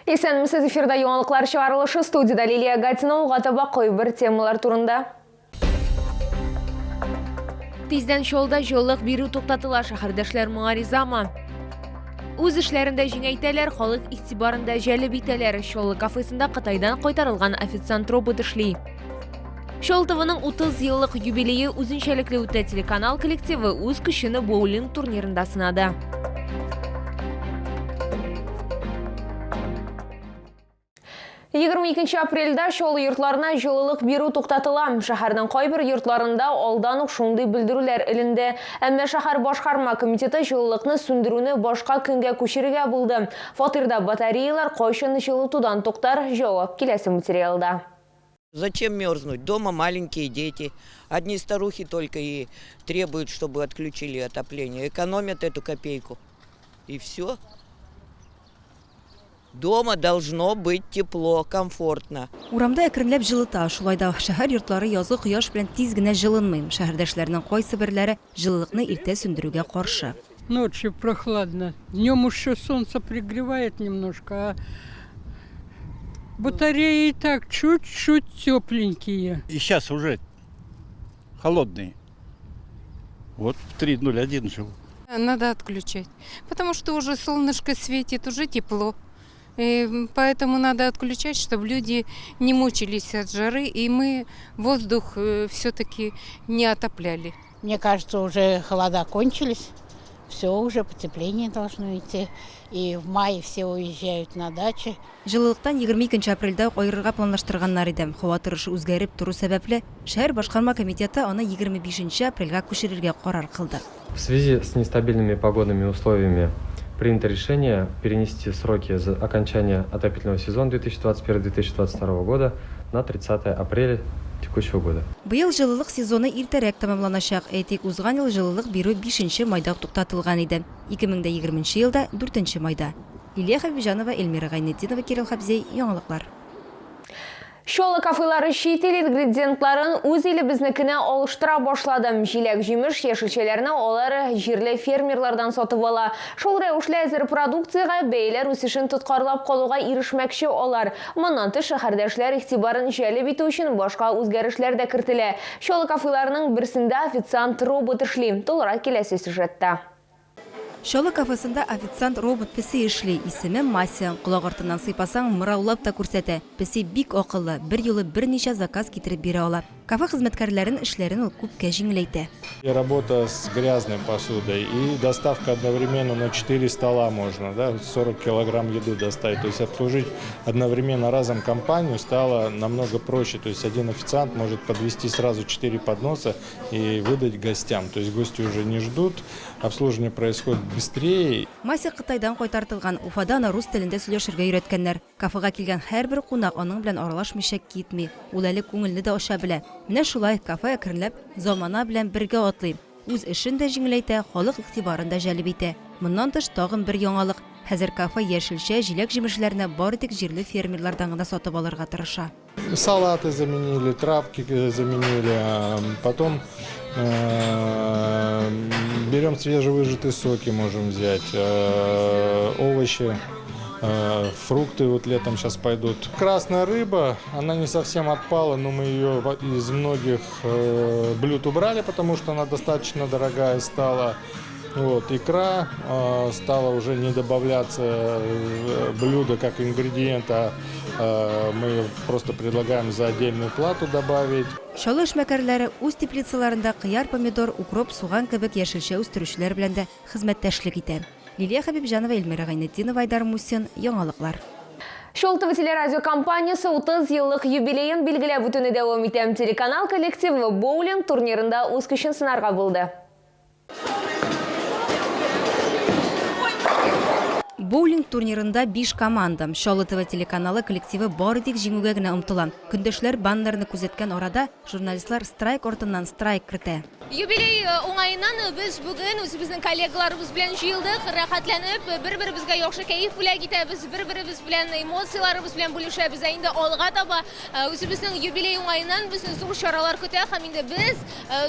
Исәнмесез, эфирда яңалыклар чыгарылышы, студиядә Лилия Гатина, алга таба кайбер темалар турында. Тиздән Чаллыда җылылык бирү туктатыла, шәһәрдәшләр моңа ризамы? Үз эшләрен дә җиңәйтәләр, халык игътибарын да җәлеп итәләр. Чаллы кафесында Кытайдан кайтарылган официант-робот эшли. Чаллы ТВның 30 еллык юбилее үзенчәлекле үтә. Телеканал коллективы үз көчен боулинг турнирында сынады. 22 апрельдә Чаллы йортларына җылылык бирү туктатыла. Шәһәрнең кайбер йортларында алдан ук шундый белдерүләр эленде. Әмма шәһәр башкарма комитеты җылылыкны сүндерүне башка көнгә күчерергә булды. Фатирда батареялар кайчан җылытудан туктар, җавап киләсе материалда. Зачем мерзнуть? Дома маленькие дети. Одни старухи только и требуют, чтобы отключили отопление. Экономят эту копейку. И все. Дома должно быть тепло, комфортно. Урамда әкренләп җылыта, шулай да шәһәр йортлары язгы кояш белән тиз генә җылынмый. Шәһәрдәшләрнең кайсыберләре җылылыкны иртә сүндерүгә каршы. Ночью прохладно. Днем еще солнце пригревает немножко, а батареи и так чуть-чуть тепленькие. И сейчас уже холодные. Вот в 3.01 живу. Надо отключать, потому что уже солнышко светит, уже тепло. И поэтому надо отключать, чтобы люди не мучились от жары, и мы воздух все-таки не отопляли. Мне кажется, уже холода кончились, все, уже потепление должно идти. И в мае все уезжают на дачи. Җылылыктан 22 апрельдә үк аерырга планлаштырганнар иде. Һава торышы үзгәреп тору сәбәпле, шәһәр башкарма комитеты аны 25 апрельгә күчерергә карар кылды. В связи с нестабильными погодными условиями принято решение перенести сроки окончания отопительного сезона 2021-2022 года на 30 апреля текущего года. Быел җылылык сезоны иртәрәк тәмамланачак. Әйтик, узган ел җылылык бирү 5 майда ук туктатылган иде. 2020 елда, 4 майда. Лилия Хәбибҗанова, Эльмира Гайнетдинова, Кирилл Хәбзей, Яңалыклар. Чаллы кафелары чит ил ингредиентларын үз илебезнекенә алыштыра башлады. Җиләк-җимеш, яшелчәләрне алар җирле фермерлардан сатып ала. Шул рәвешле әзер продукциягә бәяләр үсешен тоткарлап калуга ирешмәкче алар. Моннан тыш, шәһәрдәшләр игътибарын җәлеп итү өчен башка үзгәрешләр дә кертелә. Чаллы кафеларының берсендә официант-робот эшли. Тулырак киләсе сюжетта. Чаллы кафесында официант робот песи эшли. Исеме Мася. Колак артыннан сыйпасаң, мыраулап та күрсәтә. Песи бик акыллы, берьюлы берничә заказ китереп бирә ала. Кафе хезмәткәрләрен эшләрен ул күпкә җиңеләйтә. И работа с грязной посудой, и доставка одновременно на 4 стола можно, да, 40 килограмм еды доставить. То есть обслужить одновременно разом компанию стало намного проще. То есть один официант может подвести сразу 4 подноса и выдать гостям. То есть гости уже не ждут, обслуживание происходит быстрее. Мася Кытайдан кайтартылган. Уфада аны рус телендә сөйләшергә өйрәткәннәр. Кафега килгән һәрбер кунак аның белән аралашмыйча китми. Ул әле күңелне дә ача белә. Менә шулай кафе әкренләп замана белән бергә атлый. Үз эшен дә җиңеләйтә, халык игътибарын да җәлеп итә. Моннан тыш, тагын бер яңалык, хәзер кафе яшелчә, җиләк-җимешләрне бары тик җирле фермерлардан гына сатып алырга тырыша. Салаты заменили, травки заменили, потом берем свежевыжатые соки, можем взять, овощи, фрукты вот летом сейчас пойдут. Красная рыба, она не совсем отпала, но мы ее из многих блюд убрали, потому что она достаточно дорогая стала. Вот, икра стала уже не добавляться в блюдо как ингредиент, а мы ее просто предлагаем за отдельную плату добавить. Чаллы эшмәкәрләре үз теплицаларында кыяр, помидор, укроп, суган кебек яшелчә үстерүчеләр белән дә хезмәттәшлек итә. Лилия Хәбибҗанова, Эльмира Гайнетдинова, Айдар Мусин, Яңалыклар. Чаллы телерадиокомпаниясе 30 еллык юбилеен билгеләп үтүне дәвам итә. Телеканал коллективы боулинг турнирында үз көчен сынарга булды. Боулинг турнирында биш команда. Чаллы ТВ телеканалы коллективы бары тик җиңүгә генә омтыла. Көндәшләр баннерны күзәткән арада журналистлар страйк артыннан страйк кертә. Юбилей уңаеннан без бүген үзебезнең коллегаларыбыз белән җыелдык, рәхәтләнеп, бер-беребезгә яхшы кәеф бүләк итәбез, бер-беребез белән эмоцияләребез белән бүлешәбез. Ә инде алга таба үзебезнең юбилей уңаеннан безне зур чаралар көтә һәм инде без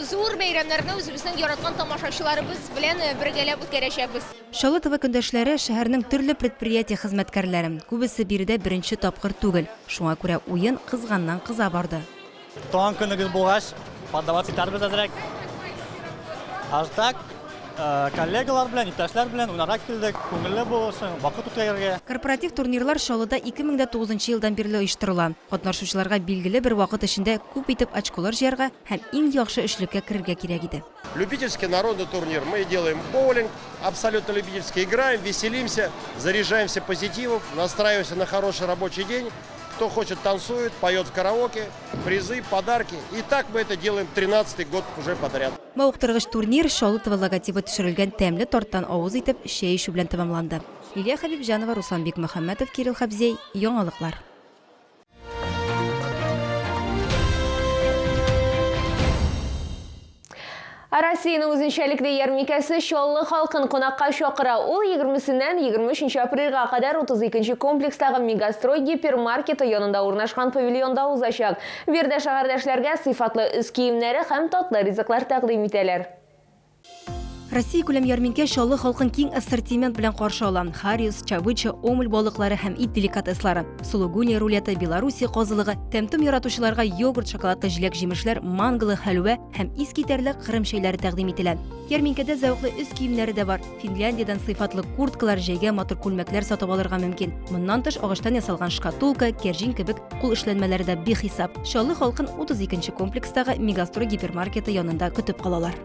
Зур бәйрәмнәрне үзебезнең яраткан тамашачыларыбыз белән бергәләп үткәрәчәкбез. Чаллы ТВ көндәшләре шәһәрнең төрле предприятие хезмәткәрләре. Күбесе биредә беренче тапкыр түгел. Шуңа күрә уен кызганнан кыза барды. Туган көнегез булгач, поддаваться итәрбез әзрәк. А так, коллегалар белән, иптәшләр белән уйнарга килдек, күңелле булсын, вакыт үткәрергә. Корпоратив турнирлар Чаллыда 2009 елдан бирле оештырыла. Катнашучыларга билгеле бер вакыт эчендә күп итеп очколар җыярга һәм иң яхшы өчлеккә керергә кирәк иде. Любительский народный турнир. Мы делаем боулинг, абсолютно любительский. Играем, веселимся, заряжаемся позитивом, настраиваемся на хороший рабочий день. Кто хочет, танцует, поет в караоке, призы, подарки. И так мы это делаем 13-й год уже подряд. Мавыктыргыч турнир Чаллы ТВ логотибы төшерелгән тәмле торттан авыз итеп, чәй эчү белән тәмамланды. Лилия Хәбибҗанова, Руслан Бикмөхәммәтов, Кирилл Хәбзей, Яңалыклар. Россиянең үзенчәлекле ярминкәсе Чаллы халкын кунакка чакыра. Ул 20-сеннән 23 апрельгә кадәр 32 комплекстагы Мегастрой гипермаркеты янында урнашкан павильонда узачак. Биредә шәһәрдәшләргә сыйфатлы өс киемнәре һәм татлы ризыклар тәкъдим итәләр. Россия күләм ярминкә Чаллы халкын киң ассортимент белән каршы ала. Хариус, чавыча, омуль балыклары һәм ит деликатеслары, сулугуни рулеты, Белоруссия казылыгы, тәм-том яратучыларга йогурт, шоколадлы җиләк-җимешләр, манголы хәлвә һәм искитәрлек Кырым чәйләре тәкъдим ителә. Ярминкәдә зәвыклы өс киемнәре дә бар. Финляндиядән сыйфатлы курткалар, җәйгә матур күлмәкләр сатып алырга мөмкин. Моннан тыш, агачтан ясалган шкатулка, кәрҗин кебек кул эшләнмәләре дә бихисап. Чаллы халкын 32 нче комплекстагы Мегастрой гипермаркеты янында көтеп калалар.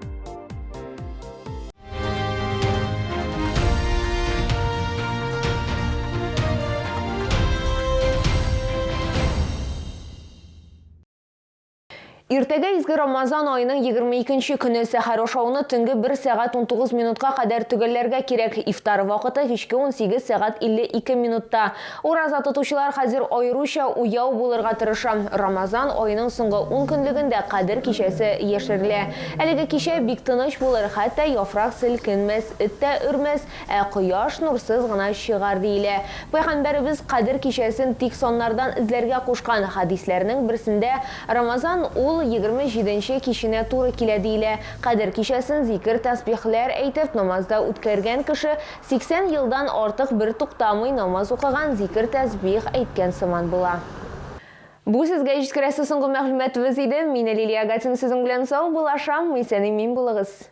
Иртәгә изге Рамазан аеның 22 нче көне. Сәхәр ашауны төнге 1 сәгать 19 минутка кадәр төгәлләргә кирәк. Ифтар вакыты кичке 18 сәгать 52 минутта. Ураза тотучылар хәзер аеруча уяу булырга тырыша. Рамазан аеның соңгы ун көнлегендә Кадер кичәсе яшерелә. Әлеге кичә бик тыныч булыр, хәтта яфрак селкенмәс, эт тә өрмәс, ә кояш нурсыз гына чыгар, диелә. Пәйгамбәребез Кадер кичәсен тик саннардан эзләргә кушкан. Хәдисләрнең берсендә, Рамазан ул 27 нче киченә туры килә, диелә. Кадер кичәсен зикер-тәсбихләр әйтеп намазда үткәргән кеше 80 елдан артык бертуктамый намаз укыган, зикер-тәсбих әйткән сыман була. Бу сезгә җиткерәсе соңгы мәгълүматыбыз иде. Мин Лилия Гатина сезнең белән саубуллашам. Исән-имин булыгыз.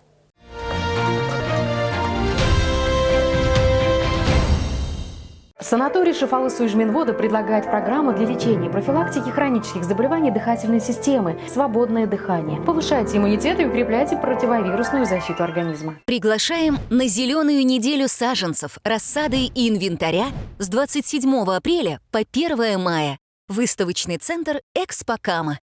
Санаторий Шифалы Суижминвода предлагает программу для лечения и профилактики хронических заболеваний дыхательной системы «Свободное дыхание». Повышайте иммунитет и укрепляйте противовирусную защиту организма. Приглашаем на зеленую неделю саженцев, рассады и инвентаря с 27 апреля по 1 мая. Выставочный центр «Экспокама».